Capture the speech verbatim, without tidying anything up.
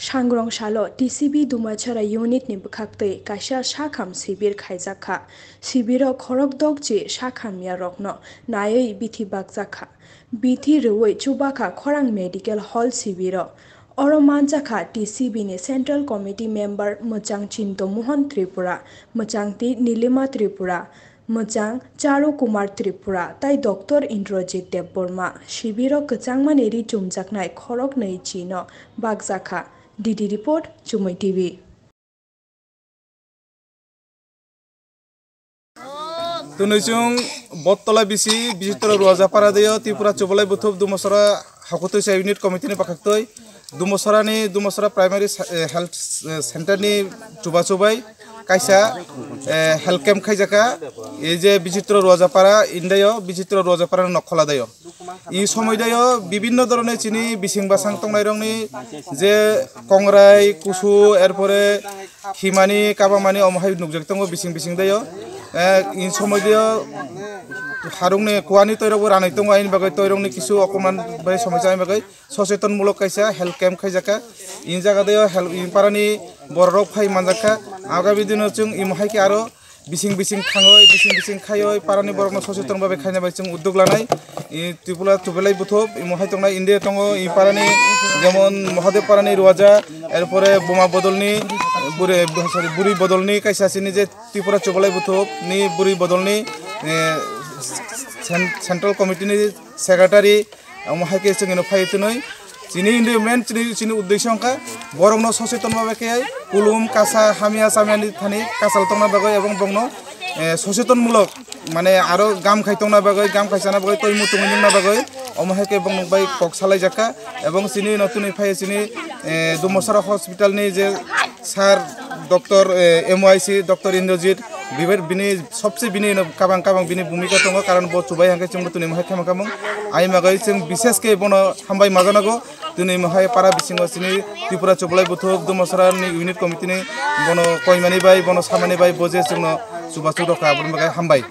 Sangrong salo T C B Dumachara unit ni bwkhaktwi kaisa sakham sibir khaijak kha. Sibiro khorok dokchi sakham yarokno naiwi bithi bakjak kha. Bithi rwui chubakha khorang medical hall sibiro. Oro manjakha T C B ni Central Committee member mwchang Chinto Mohan Tripura, mwchang twi Nilima Tripura, mwchang Charu Kumar Tripura tai Doctor Indrajit Debbarma. Sibiro kwchangmani ri chumjaknai khoroknwi chino bakjakha. D D report, Chumui T V. Tunui chwng Bottola bisi Bijitro Ruajapara deo Tripura Chubalai Buthup Dumasora Hakutwi sa unit committee ni bwkhaktwi Dumasora ni Dumasora primary sa-, eh, health, eh, center ni chuba chubai kaisa, eh, health camp khaijaka. Ei je Bijitro Ruajapara indeo Bijitro Ruajapara nokhola deo. I somoi deo bibinno dhoroner chini bising basang tongnairokni je kongrai, kusu, erpore himani, kabamani omo hai nukjak tongo bising bising deo. Eh, i somoi deo harungni kuani toirokbo ranai tongo, aini bagwi toirokni kisu okoman bai somoi chai bagwi socheton mulok kaisa health camp khaijaka. I jaga deo health, i parani bororok phai manjakha. Agami dino chwng imo hai khe aro bising bising thangwi, bising bising khaiwi parani borokno socheton babe khaina bai chwng udduk lanai. I Tripura Chubalai Buthup imo hai tongnai India tongo, i parani jemon Mahadev parani Ruaja, erpore Buma Bodolni, buri, sorry, Buri Bodolni kaisa chini je Tripura Chubalai Buthup ni Buri Bodolni, eh, cen-, Central Committee ni Secretary, omo hai khe chwngno phai twnwi. Chini hindi main chini, chini uddesyo wngkha borokno socheton babe khe kulum kasa hamya samyani thani kachal tongna bagwi ebong bongno, eh, socheton mulok mane aro gam khai tongna bagwi, gam khai chana bagwi, twi muitu nungna bagwi omo hai khe bongno bai kok salaijakha. Ebong chini no twnwi phai chini, eh, Dumasara hospital ni je Sir Doctor, eh, M Y C Doctor Indrajit, bibar bini sobse bini no kabang kabang bini bhumika tongo, karon bo chubai hangke chwngbo tuni mohai khema kamung. Ai magai chwng bishesh khe bono hambai majanago, tuni mohai para bisingo chini Tripura Chubalai Buthup Dumasara ni unit committee ni bono koimani bai, bono samani bai, bo je chwngno chubachu rokha, aboni bagwi hambai.